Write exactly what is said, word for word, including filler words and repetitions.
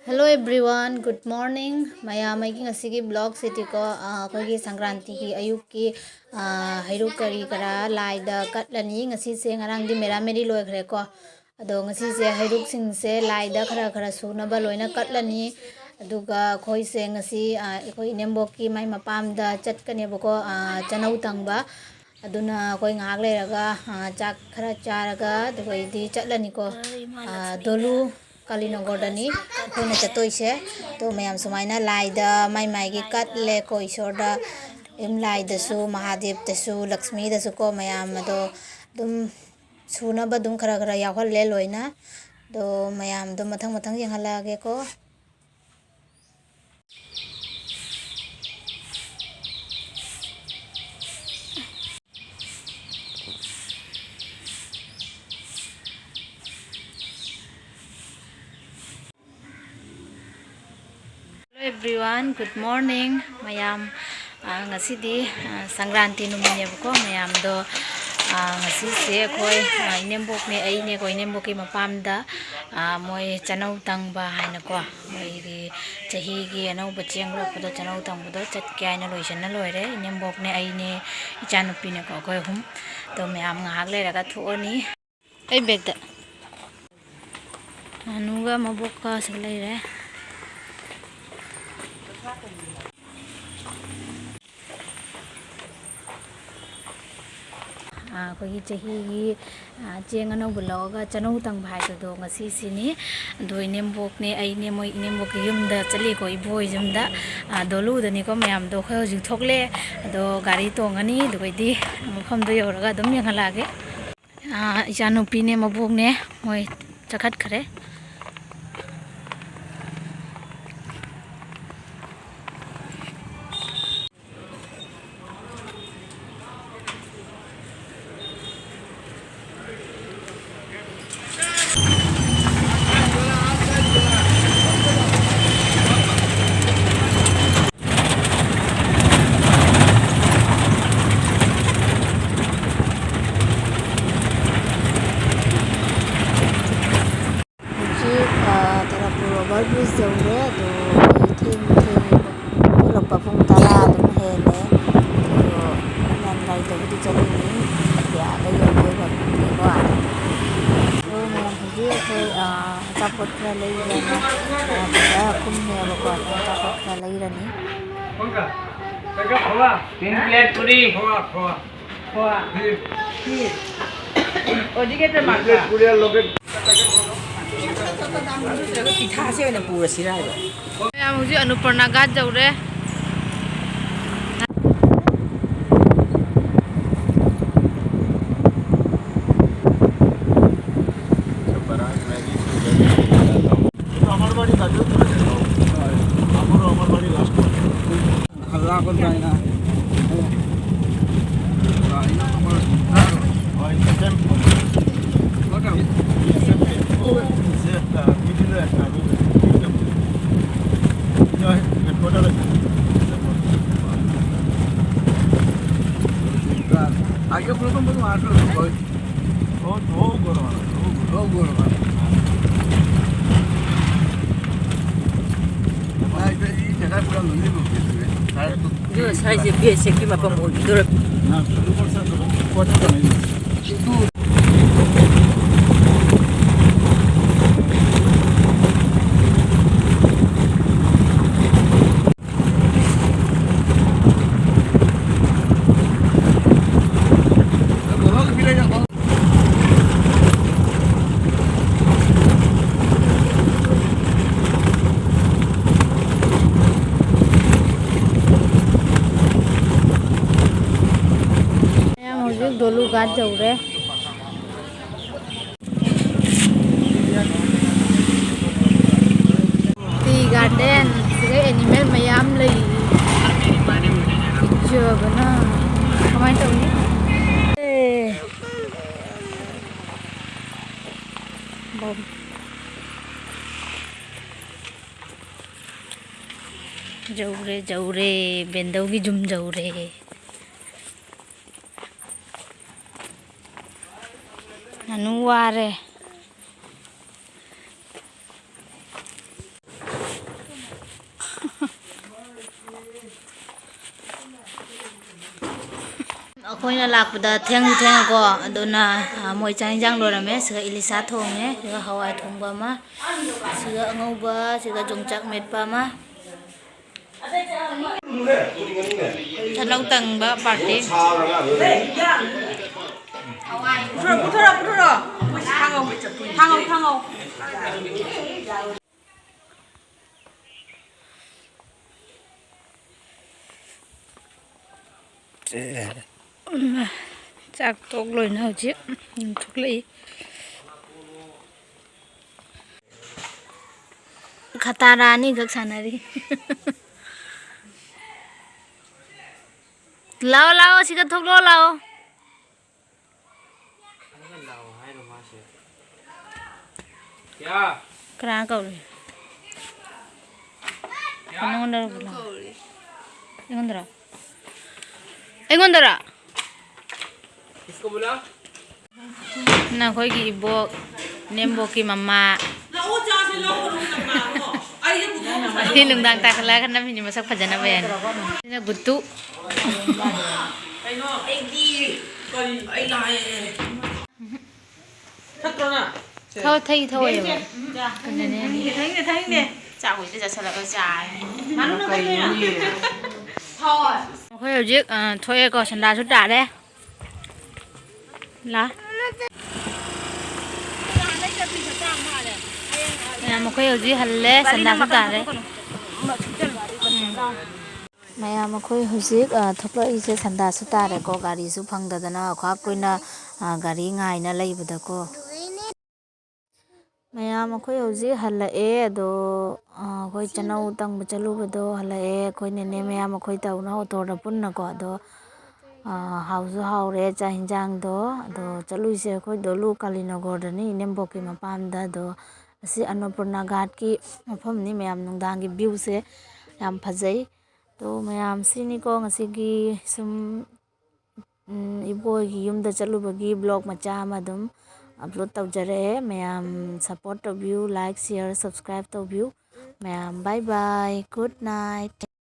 Hello everyone, good morning. ꯃꯌꯥꯝ ꯑꯩꯒꯤ ꯉꯁꯤꯒꯤ vlog ꯁꯤꯗꯤꯀꯣ, ꯑꯥ, ꯑꯩꯈꯣꯏꯒꯤ ꯁꯪꯀ꯭ꯔꯥꯟꯇꯤꯒꯤ ꯑꯌꯨꯛꯀꯤ, ꯑꯥ, ꯍꯩꯔꯨꯛ ꯀꯔꯤ ꯀꯔꯥ ꯂꯥꯏꯗ ꯀꯠꯂꯅꯤ꯫ ꯉꯁꯤꯁꯦ, ꯉꯔꯥꯡꯗꯤ ꯃꯦꯔꯥ ꯃꯦꯔꯤ ꯂꯣꯏꯈ꯭ꯔꯦꯀꯣ꯫ ꯑꯗꯣ ꯉꯁꯤꯁꯦ ꯍꯩꯔꯨꯛꯁꯤꯡꯁꯦ ꯂꯥꯏꯗ ꯈꯔ ꯈꯔ ꯁꯨꯅꯕ ꯂꯣꯏꯅ ꯀꯠꯂꯅꯤ꯫ ꯑꯗꯨꯒ ꯑꯩꯈꯣꯏꯁꯦ ꯉꯁꯤ, ꯑꯥ, ꯑꯩꯈꯣꯏ ꯏꯅꯦꯝꯕꯣꯛꯀꯤ ꯃꯥꯏ ꯃꯄꯥꯝꯗ ꯆꯠꯀꯅꯦꯕꯀꯣ, ꯑꯥ, ꯆꯅꯧ ꯇꯪꯕ꯫ ꯑꯗꯨꯅ ꯑꯩꯈꯣꯏ ꯉꯥꯏꯍꯥꯛ ꯂꯩꯔꯒ, ꯑꯥ, ꯆꯥꯛ ꯈꯔ ꯆꯥꯔꯒ ꯑꯗꯨꯒꯩꯗꯤ ꯆꯠꯂꯅꯤꯀꯣ꯫ ꯑꯥ, ꯗꯣꯂꯨ ꯀꯥꯂꯤꯅꯒꯔꯗꯅꯤ ꯑꯩꯈꯣꯏꯅ ꯆꯠꯇꯣꯏꯁꯦ꯫ ꯑꯗꯣ ꯃꯌꯥꯝ ꯁꯨꯃꯥꯏꯅ ꯂꯥꯏꯗ ꯃꯥꯏ ꯃꯥꯏꯒꯤ ꯀꯠꯂꯦꯀꯣ, ꯏꯁꯣꯔꯗ, ꯌꯨꯝ ꯂꯥꯏꯗꯁꯨ, ꯃꯍꯥꯗꯦꯕꯇꯁꯨ, ꯂꯛꯁꯃꯤꯗꯁꯨꯀꯣ, ꯃꯌꯥꯝ ꯑꯗꯣ ꯑꯗꯨꯝ ꯁꯨꯅꯕ ꯑꯗꯨꯝ ꯈꯔ ꯈꯔ ꯌꯥꯎꯍꯜꯂꯦ ꯂꯣꯏꯅ꯫ ꯑꯗꯣ ꯃꯌꯥꯝꯗꯣ ꯃꯊꯪ ꯃꯊꯪ ꯌꯦꯡꯍꯜꯂꯛꯑꯒꯦꯀꯣ꯫ Hello everyone, good morning ꯃꯌꯥꯝ꯫ ꯑꯥ, ꯉꯁꯤꯗꯤ, ꯑꯥ, ꯁꯪꯀ꯭ꯔꯥꯟꯇꯤ ꯅꯨꯃꯤꯠꯅꯦꯕꯀꯣ꯫ ꯃꯌꯥꯝꯗꯣ, ꯑꯥ, ꯉꯁꯤꯁꯦ ꯑꯩꯈꯣꯏ, ꯑꯥ, ꯏꯅꯦꯝꯕꯣꯛꯅꯦ, ꯑꯩꯅꯦꯀꯣ, ꯏꯅꯦꯝꯕꯣꯛꯀꯤ ꯃꯄꯥꯝꯗ, ꯑꯥ, ꯃꯣꯏ ꯆꯅꯧ ꯇꯪꯕ ꯍꯥꯏꯅꯀꯣ, ꯃꯣꯏꯒꯤ ꯆꯍꯤꯒꯤ ꯑꯅꯧꯕ ꯆꯦꯡ ꯂꯣꯛꯄꯗꯣ, ꯆꯅꯧ ꯇꯪꯕꯗꯣ ꯆꯠꯀꯦ ꯍꯥꯏꯅ ꯂꯣꯏꯁꯤꯟꯅ ꯂꯣꯏꯔꯦ꯫ ꯏꯅꯦꯝꯕꯣꯛꯅꯦ, ꯑꯩꯅꯦ, ꯏꯆꯥꯅꯨꯄꯤꯅꯦꯀꯣ, ꯑꯩꯈꯣꯏ ꯑꯍꯨꯝ꯫ ꯑꯗꯣ ꯃꯌꯥꯝ ꯉꯥꯏꯍꯥꯛ ꯂꯩꯔꯒ ꯊꯣꯛꯑꯅꯤ꯫ ꯑꯩ ꯕꯦꯒꯇ꯫ ꯅꯥꯅꯨꯒ ꯃꯕꯣꯛꯀꯁꯨ ꯂꯩꯔꯦ꯫ ꯑꯥ, ꯑꯩꯈꯣꯏꯒꯤ ꯆꯍꯤꯒꯤ, ꯑꯥ, ꯆꯦꯡ ꯑꯅꯧꯕ ꯂꯧꯔꯒ ꯆꯅꯧ ꯇꯪꯕ ꯍꯥꯏꯕꯗꯣ ꯉꯁꯤꯁꯤꯅꯤ꯫ ꯑꯗꯣ ꯏꯅꯦꯝꯕꯣꯛꯅꯦ, ꯑꯩꯅꯦ, ꯃꯣꯏ ꯏꯅꯦꯝꯕꯣꯛꯀꯤ ꯌꯨꯝꯗ ꯆꯠꯂꯤꯀꯣ, ꯏꯕꯣꯏ ꯌꯨꯝꯗ, ꯑꯥ, ꯗꯣꯂꯨꯗꯅꯤꯀꯣ ꯃꯌꯥꯝꯗꯣ꯫ ꯑꯩꯈꯣꯏ ꯍꯧꯖꯤꯛ ꯊꯣꯛꯂꯦ꯫ ꯑꯗꯣ ꯒꯥꯔꯤ ꯇꯣꯡꯉꯅꯤ, ꯑꯗꯨꯒꯩꯗꯤ ꯃꯐꯝꯗꯣ ꯌꯧꯔꯒ ꯑꯗꯨꯝ ꯌꯦꯡꯍꯜꯂꯛꯑꯒꯦ꯫ ꯑꯥ, ꯏꯆꯥꯅꯨꯄꯤꯅꯦ, ꯃꯕꯣꯛꯅꯦ, ꯃꯣꯏ ꯆꯠꯈꯠꯈ꯭ꯔꯦ꯫ Bridge ꯌꯧꯔꯦ꯫ ꯑꯗꯣ ꯑꯩ ꯊꯦꯡ ꯊꯦꯡꯉꯦ꯫ ꯌꯧꯔꯛꯄ ꯄꯨꯡ ꯇꯔꯥ ꯑꯗꯨꯝ ꯍꯦꯜꯂꯦ꯫ ꯑꯗꯣ ꯍꯣꯔꯦꯟ ꯒꯥꯔꯤꯗꯕꯨꯗꯤ ꯆꯠꯂꯅꯤ꯫ ꯑꯗꯤ ꯑꯥꯗ ꯌꯧꯗꯣꯏꯕ ꯈꯪꯗꯦꯀꯣ꯫ ꯑꯗꯣ ꯃꯌꯥꯝ ꯍꯧꯖꯤꯛ ꯑꯩꯈꯣꯏ, ꯑ, ꯑꯆꯥꯄꯣꯠ ꯈꯔ ꯂꯩꯒꯦꯅ, ꯑ, ꯕꯖꯥꯔ ꯀꯨꯝꯃꯦꯕꯀꯣ꯫ ꯑꯗꯣ ꯑꯆꯥꯄꯣꯠ ꯈꯔ ꯂꯩꯔꯅꯤ꯫ Tin plate puri. ꯄꯤꯊꯥꯁꯦ ꯑꯣꯏꯅ ꯄꯨꯔꯁꯤꯔ ꯍꯥꯏꯕ꯫ ꯃꯌꯥꯝ ꯍꯧꯖꯤꯛ ꯑꯅꯨꯄꯔꯅꯥ ꯒꯥꯠ ꯌꯧꯔꯦ꯫ আগে প্রথম প্রথম আসলো, ওই ও, ও গরম, ও গরম। ও গরম। না, এটা এই জায়গায় পুরো লুঙ্গি বুক দিয়েছে। আর তো ꯑꯗꯨꯒ ꯁ꯭ꯋꯥꯏꯁꯦ ꯕꯦꯁ ꯁꯦꯠꯀꯤ ꯃꯐꯝ ꯑꯣꯏꯈꯤꯗꯣꯔꯦ꯫ ꯅꯪ ꯁꯨꯗꯨ ꯄꯣꯠꯁꯦ ꯑꯗꯨꯝ ꯄꯣꯠ ꯊꯝꯃꯤ꯫ ꯃꯌꯥꯝ ꯍꯧꯖꯤꯛ ꯗꯣꯂꯨ ꯒꯥꯠ ꯌꯧꯔꯦ꯫ ꯇꯤ ꯒꯥꯔꯗꯦꯟ, ꯁꯤꯗ ꯑꯦꯅꯤꯃꯦꯜ ꯃꯌꯥꯝ ꯂꯩ꯫ ꯐꯖꯕꯅ ꯀꯃꯥꯏꯅ ꯇꯧꯅꯤ? ꯑꯦ꯫ ꯕꯣꯝ꯫ ꯌꯧꯔꯦ, ꯌꯧꯔꯦ, ꯕꯦꯟꯗꯧꯒꯤ ꯌꯨꯝ ꯌꯧꯔꯦ꯫ ꯉꯥꯅꯨ ꯋꯥꯔꯦ꯫ ꯑꯩꯈꯣꯏꯅ ꯂꯥꯛꯄꯗ ꯊꯦꯡꯁꯨ ꯊꯦꯡꯉꯀꯣ, ꯑꯗꯨꯅ, ꯑ, ꯃꯣꯏ ꯆꯥꯛ ꯏꯟꯖꯥꯡ ꯂꯣꯏꯔꯝꯃꯦ꯫ ꯁꯤꯒ ꯏꯂꯤꯁꯥ ꯊꯣꯡꯉꯦ, ꯁꯤꯒ ꯍꯋꯥꯏ ꯊꯣꯡꯕ ꯑꯃ, ꯁꯤꯒ ꯑꯉꯧꯕ, ꯁꯤꯒ ꯌꯣꯡꯆꯥꯛ ꯃꯦꯠꯄ ꯑꯃ꯫ ꯇꯤꯜꯍꯧ ꯇꯪꯕ ꯄꯥꯔꯇꯤ꯫ ꯄꯨꯊꯣꯔꯛꯑꯣ, ꯄꯨꯊꯣꯔꯛꯑꯣ, ꯄꯨꯊꯣꯔꯛꯑꯣ꯫ ꯊꯥꯡꯉꯧ, ꯊꯥꯡꯉꯧ, ꯊꯥꯡꯉꯧ꯫ ꯆꯥꯛ ꯇꯣꯛ ꯂꯣꯏꯅ ꯍꯧꯖꯤꯛ ꯊꯣꯛꯂꯛꯏ꯫ ꯈꯇꯥꯔꯥ ꯑꯅꯤꯈꯛ ꯁꯥꯟꯅꯔꯤ꯫ ꯂꯥꯛꯑꯣ, ꯂꯥꯛꯑꯣ, ꯁꯤꯗ ꯊꯣꯛꯂꯛꯑꯣ, ꯂꯥꯛꯑꯣ꯫ ꯀꯅꯥ ꯀꯧꯔꯤ? ꯅꯉꯣꯟꯗꯔꯣ? ꯑꯩꯉꯣꯟꯗꯔꯣ? ꯑꯩꯉꯣꯟꯗꯔꯣ? ꯅꯈꯣꯏꯒꯤ ꯏꯕꯣꯛ, ꯅꯦꯝꯕꯣꯛꯀꯤ ꯃꯃꯥ꯫ ꯁꯤ ꯅꯨꯡꯗꯥꯡ ꯇꯥꯈꯠꯂꯛꯑꯒ ꯅꯝꯃꯤꯅꯤ, ꯃꯁꯛ ꯐꯖꯅꯕ ꯍꯥꯏꯅ꯫ ꯁꯤꯅ ꯒꯨꯠꯇꯨ꯫ ꯀꯩꯅꯣ ꯑꯩꯗꯤ ꯀꯔꯤ ꯑꯩ ꯂꯥꯛꯑꯦ꯫ ꯊꯛꯇ꯭ꯔꯣ ꯅꯪ? ꯊꯛꯑꯣ, ꯊꯛꯏ, ꯊꯛꯑꯣ, ꯌꯦꯡꯉꯣ꯫ ꯊꯛꯅꯤꯡꯗꯦ, ꯊꯛꯅꯤꯡꯗꯦ, ꯊꯛꯅꯤꯡꯗꯦ꯫ ꯆꯥꯛ ꯍꯣꯏꯗ ꯆꯥꯁꯤꯜꯂꯒ ꯆꯥꯔꯦ꯫ ꯀꯩꯅꯣꯅꯦ? ꯊꯛꯑꯣ꯫ ꯑꯩꯈꯣꯏ ꯍꯧꯖꯤꯛ, ꯑ, ꯊꯣꯛꯑꯦꯀꯣ, ꯁꯟꯗꯥꯁꯨ ꯇꯥꯔꯦ꯫ ꯂꯥ꯫ ꯃꯌꯥꯝ, ꯑꯩꯈꯣꯏ ꯍꯧꯖꯤꯛ ꯍꯜꯂꯦ, ꯁꯟꯗꯥꯁꯨ ꯇꯥꯔꯦ꯫ ꯎꯝ꯫ ꯃꯌꯥꯝ, ꯑꯩꯈꯣꯏ ꯍꯧꯖꯤꯛ, ꯑ, ꯊꯣꯛꯂꯛꯏꯁꯦ ꯁꯟꯗꯥꯁꯨ ꯇꯥꯔꯦꯀꯣ, ꯒꯥꯔꯤꯁꯨ ꯐꯪꯗꯗꯅ ꯈ꯭ꯋꯥꯏ ꯀꯨꯏꯅ, ꯑ, ꯒꯥꯔꯤ ꯉꯥꯏꯅ ꯂꯩꯕꯗꯀꯣ꯫ ꯃꯌꯥꯝ, ꯑꯩꯈꯣꯏ ꯍꯧꯖꯤꯛ ꯍꯜꯂꯛꯑꯦ꯫ ꯑꯗꯣ, ꯑ, ꯑꯩꯈꯣꯏ ꯆꯅꯧ ꯇꯪꯕ ꯆꯠꯂꯨꯕꯗꯣ ꯍꯜꯂꯛꯑꯦ꯫ ꯑꯩꯈꯣꯏ ꯅꯦꯅꯦ ꯃꯌꯥꯝ ꯑꯩꯈꯣꯏ ꯇꯧꯅ ꯑꯣꯇꯣꯗ ꯄꯨꯟꯅꯀꯣ꯫ ꯑꯗꯣ, ꯑ, ꯍꯥꯎꯁꯨ ꯍꯥꯎꯔꯦ ꯆꯥꯛ ꯍꯤꯟꯖꯥꯡꯗꯣ꯫ ꯑꯗꯣ ꯆꯠꯂꯨꯏꯁꯦ ꯑꯩꯈꯣꯏ ꯗꯣꯂꯨ ꯀꯥꯂꯤꯅꯒꯔꯗꯅꯤ, ꯏꯅꯦꯝꯕꯣꯛꯀꯤ ꯃꯄꯥꯝꯗ꯫ ꯑꯗꯣ ꯑꯁꯤ ꯑꯟꯅꯄꯨꯔꯅꯥ ꯘꯥꯠꯀꯤ ꯃꯐꯝꯅꯤ꯫ ꯃꯌꯥꯝ, ꯅꯨꯡꯗꯥꯡꯒꯤ viewꯁꯦ ꯌꯥꯝ ꯐꯖꯩ꯫ ꯑꯗꯣ ꯃꯌꯥꯝ, ꯁꯤꯅꯤꯀꯣ ꯉꯁꯤꯒꯤ ꯁꯨꯝ, ꯎꯝ, ꯏꯕꯣꯏꯒꯤ ꯌꯨꯝꯗ ꯆꯠꯂꯨꯕꯒꯤ vlog ꯃꯆꯥ ꯑꯃ ꯑꯗꯨꯝ upload ꯇꯧꯖꯔꯛꯑꯦ꯫ ꯃꯌꯥꯝ support ꯇꯧꯕꯤꯌꯨ, like, share, subscribe ꯇꯧꯕꯤꯌꯨ꯫ ꯃꯌꯥꯝ, bye bye, good night꯫